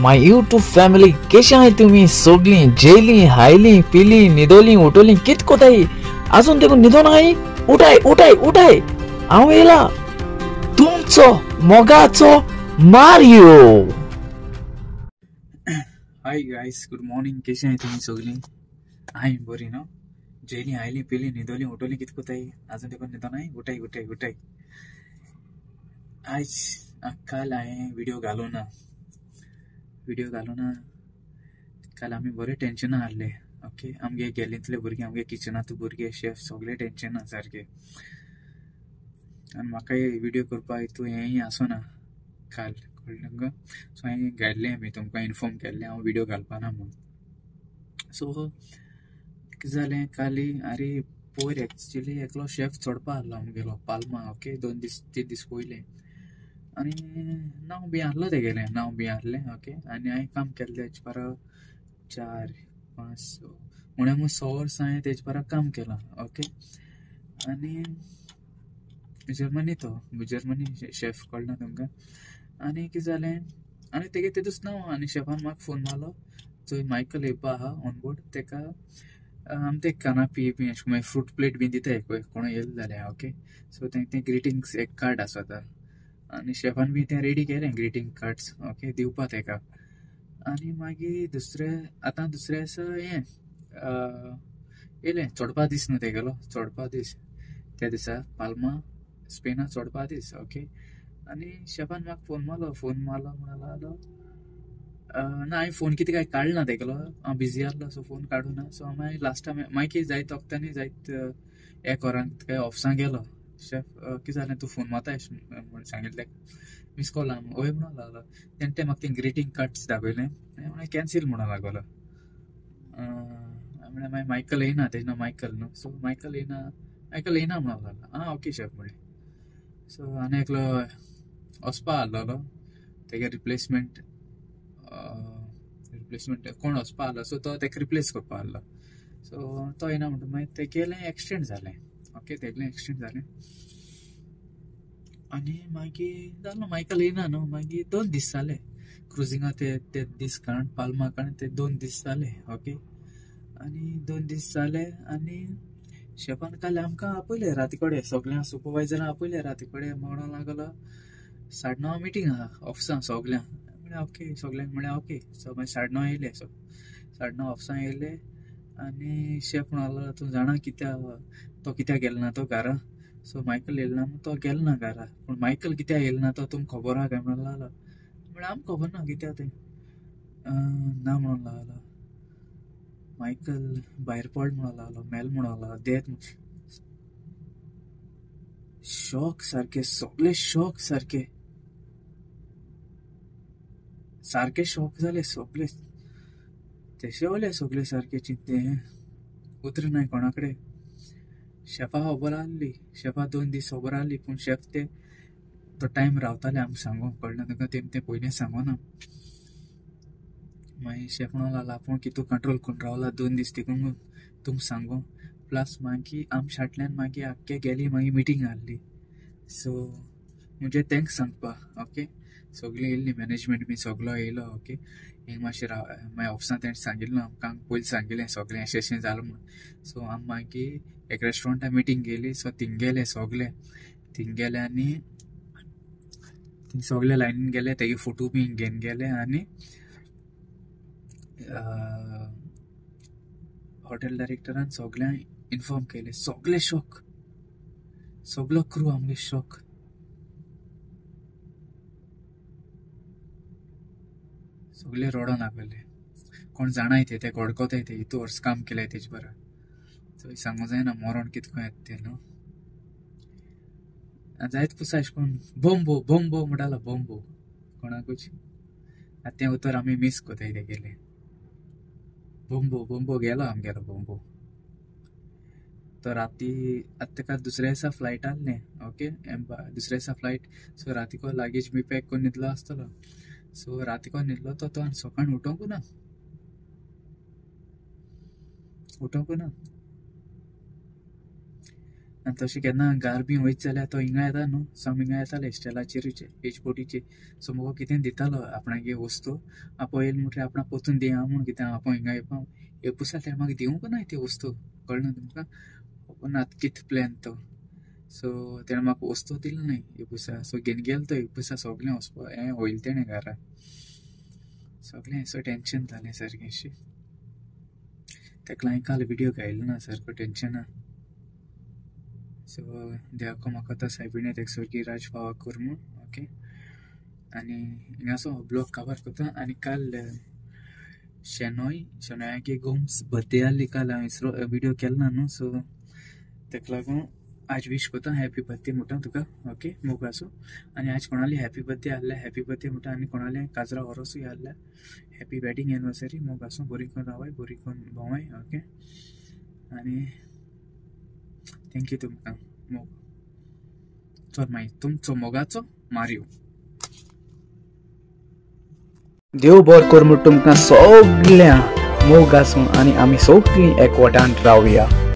My YouTube family केशे आहाय तुमी सगळीं जेली हायली पिली न्हिदोली उठोली कित कोताय आजून देखून न्हिदोन आहाय उठाय उठाय उठाय हांव येयला तुमचो मोगाचो Mario. Hi guys, good morning. केशे आहाय तुमी सगळीं? हाय बरी न्हू? जेली आयली पिली न्हिदोली उठोली कित कोताय आजून देखून न्हिदोन आहाय उठाय उठाय उठाय. आयज काल हांवें व्हिडिओ घालूं ना, व्हिडिओ घालूं ना. काल आमी बरें टेंशनां आहले. ओके, आमगे गॅलींतले भुरगे, आमगे किचनांतले भुरगे, शेफ सगळे टेंशनां सारके. आनी म्हाकाय व्हिडिओ करपाक हितू हेंय आसना काल, कळ्ळें तुमकां? सो हांवें घाल्लें आमी तुमकां इनफॉर्म केल्लें हांव व्हिडिओ घालपाना म्हूण. सो कितें जालें काली, आरे पयर एक्चुली एकलो शेफ चडपा आहलो आमगेलो पाल्मा. ओके, 2 दीस 3 दीस पयलीं. आनी नांव बी आहलो तेगेलें, नांव बी आहलें. ओके, आनी हांवें काम केल्लें तेजे बारा 4 5 6 उणें म्हूण 100 वर्सां हांवें तेजे बारा काम केलां. ओके, आनी जर्मनी, तो जर्मनी शेफ, कळना तुमकां? आनी कितें जालें, आनी तेगे तेतूच नांव. आनी शेफान म्हाका फोन मारलो, चोय मायकल येवपा आहा ऑन बोर्ड, तेका आम ते कानापी बी अशें मागीर फ्रूट प्लेट बी दिताय कोण येयलो जाल्यार. ओके, सो तें ग्रिटिंग्स एक कार्ड आसता. आनी शेफान बी तें रेडी केलें ग्रिटींग कार्ड्स, ओके, दिवपा तेका. आनी मागीर दुसरे आतां दुसरे दिसा हें येयलें चोडपा दीस न्हू तेगेलो, चोडपा दीस त्या दिसा पाल्मा स्पेना चोडपा दीस. ओके, आनी शेफान म्हाका फोन मारलो, फोन मारलो म्हणून लागलो ना हांवें फोन कितें काय काडलो ना तेगेलो, हांव बिजी आहलो सो फोन काडूं ना. सो हांव मागीर लास्टा मागीर जायत वखदांनी जायत 1 वरान काय ऑफिसां गेलो. शेफ कितें जालें तूं फोन मारता म्हूण सांगिल्लें ताका, मिस कॉल हय म्हणून लागलो. तेणें तें म्हाका तें ग्रिटींग कार्ड्स दाखयलें, हांवें कॅन्सील म्हणून लागलो. म्हणल्यार मागीर मायकल येयना, तेजें नांव मायकल न्हू, सो मायकल येयना, मायकल येयना म्हणून लागलो. आं ओके शेफ म्हणलें. सो आनी एकलो वचपा आहलोलो तेगे रिप्लेसमेंट, रिप्लेसमेंट कोण वचपा आहलो, सो तो तेका रिप्लेस करपा आहलो. सो तो येयना म्हणटा मागीर तेगेलें एक्सटेंड जालें. ओके, तेगेलें एक्सटेंड जालें. आनी मागीर जालो मायकल येयना न्हू, मागीर 2 दीस जाले क्रुजिंगा ते दीस कारण पाल्मा कारण ते 2 दीस जाले. ओके, आनी 2 दीस जाले आनी शेफान काल आमकां आपयलें राती कडेन, सगळ्यां सुपरवायजरां आपयलें राती कडेन. म्हणून लागलो 9:30 मिटींग आहा ऑफिसां सगळ्यां. म्हणलें ओके, सगळ्यांक म्हणलें ओके. सो मागीर 9:30 येयले, 9:30 ऑफिसां येयले. आनी शेफ म्हणलो तूं जाणा कित्याक तो कित्याक गेलो ना तो घरा? सो मायकल येयलो ना तो गेलो ना घरा, पूण मायकल कित्याक येयलो ना तो तुमकां खबर आहा काय म्हणून लागलो. म्हणल्यार आमकां खबर ना कित्याक तें ना म्हणून लागलो. मायकल भायर पड म्हणून लागलो, मेल म्हणून लागलो, देत. शॉक सारके सगळे, शॉक सारके सारके शॉक जाले सगळे, तेशेवले सगळे सारके चिंते उतर नाय कोणा कडेन. शेफा खबर आहली, शेफा 2 दीस खबर आहली, पूण शेफ ते तो टायम रावताले आमकां सांगूंक कळना तांकां, तें पयलीं सांगोना. मागीर शेफ म्हणून लागलो आपूण कितू कंट्रोल करून रावला 2 दीस तिकून तुमकां सांगू. प्लस मागीर आमच्या फाटल्यान मागीर आख्खे गेली, मागीर मिटींग आहली. सो म्हणजे तांकां सांगपा. ओके, सगळीं येयल्ली मॅनेजमेंट बी सगलो येयलो. ओके, हिंग मातशें राव मागीर ऑफिसांत तेणें सांगिल्लें आमकां, पयलीं सांगिल्लें सगळें अशें अशें जालां म्हूण. सो आमी मागीर एक रेस्टोरंटान मिटींग गेली. सो थिंग गेले सगळे, थिंग गेले आनी थिंग सगळे लायनीन गेले, तेगे फोटो बी घेवन गेले. आनी हॉटेल डायरेक्टरान सगळ्यांक इनफॉर्म केलें. सगळे शॉक, सगळो क्रू आमगे शॉक. सगळे रडोन लागले, कोण जाणाय ते वळखताय ते इतू वर्स काम केलें तेजे बरा. सो सांगू जायना मरोण कितको येता तें न्हू. जायत पुसा अशें कोण बोंबो बोंबो म्हणटालो, बोंबो कोणाकूच. आतां तें उतर आमी मीस कोताय तेगेलें, बोंबो बोंबो गेलो आमगेलो बोंबो. तो राती आतां तेका दुसऱ्या दिसा फ्लायट आहलें. ओके, दुसऱ्या दिसा फ्लायट. सो रातीको लागेज बी पॅक करून न्हिदलो आसतलो. सो रातीको न्हिदलो तो आनी सकाळीं उठोवंक ना, उठोवंक ना. आनी तशें केन्ना गार बी वयत जाल्यार तो हिंगा येता न्हू, सो आमी हिंगा येताले स्टेलाचेर एज बोटीचेर. सो म्हाका कितें दितालो आपणागे वस्तू, आपो येयल म्हणटकीर आपणाक पोतून दिया म्हूण कितें आपूण हिंगा येवपा एक पुसा तेणें म्हाका दिवंक ना ती वस्तू, कळना तुमकां ना कितें प्लॅन तो. सो तेणें म्हाका वस्तू दिली न्हय एक पुसा, सो घेवन गेलो तो एक पुसा सगळें वचपा हें वयलें तेणें घरा सगळें. सो टेंशन जालें सारकें. तेका हांवें काल व्हिडियो घायलो ना, सारको टेंशना. सो देवाको म्हाका तो सायबिणी तेका स्वर्गीय राज फावो कर म्हूण. ओके, आनी हिंगासो ब्लॉग काबार करता. आनी काल शेनोय शेनोयागे गोम्स बर्थडे आहली, काल हांवें व्हिडियो केलो ना न्हू, सो तेका लागून आज विश करता हॅपी बर्थडे म्हणटा तुका. ओके, मोग आसूं. आनी आज कोणाली हॅपी बर्थडे आहल्या हॅपी बर्थडे म्हणटा, आनी कोणाले काजरा वरोसूय आहल्या हॅपी वेडिंग एनिवर्सरी. मोग आसूं, बरी करून रावाय, बरी करून भोंवाय. ओके, आनी thank you तुमकां मोग. चल मागीर तुमचो मोगाचो मारियो. देव बरो कर म्हूण तुमकां सगळ्यां मोग आसूं आनी आमी सगळीं एकवटान रावया.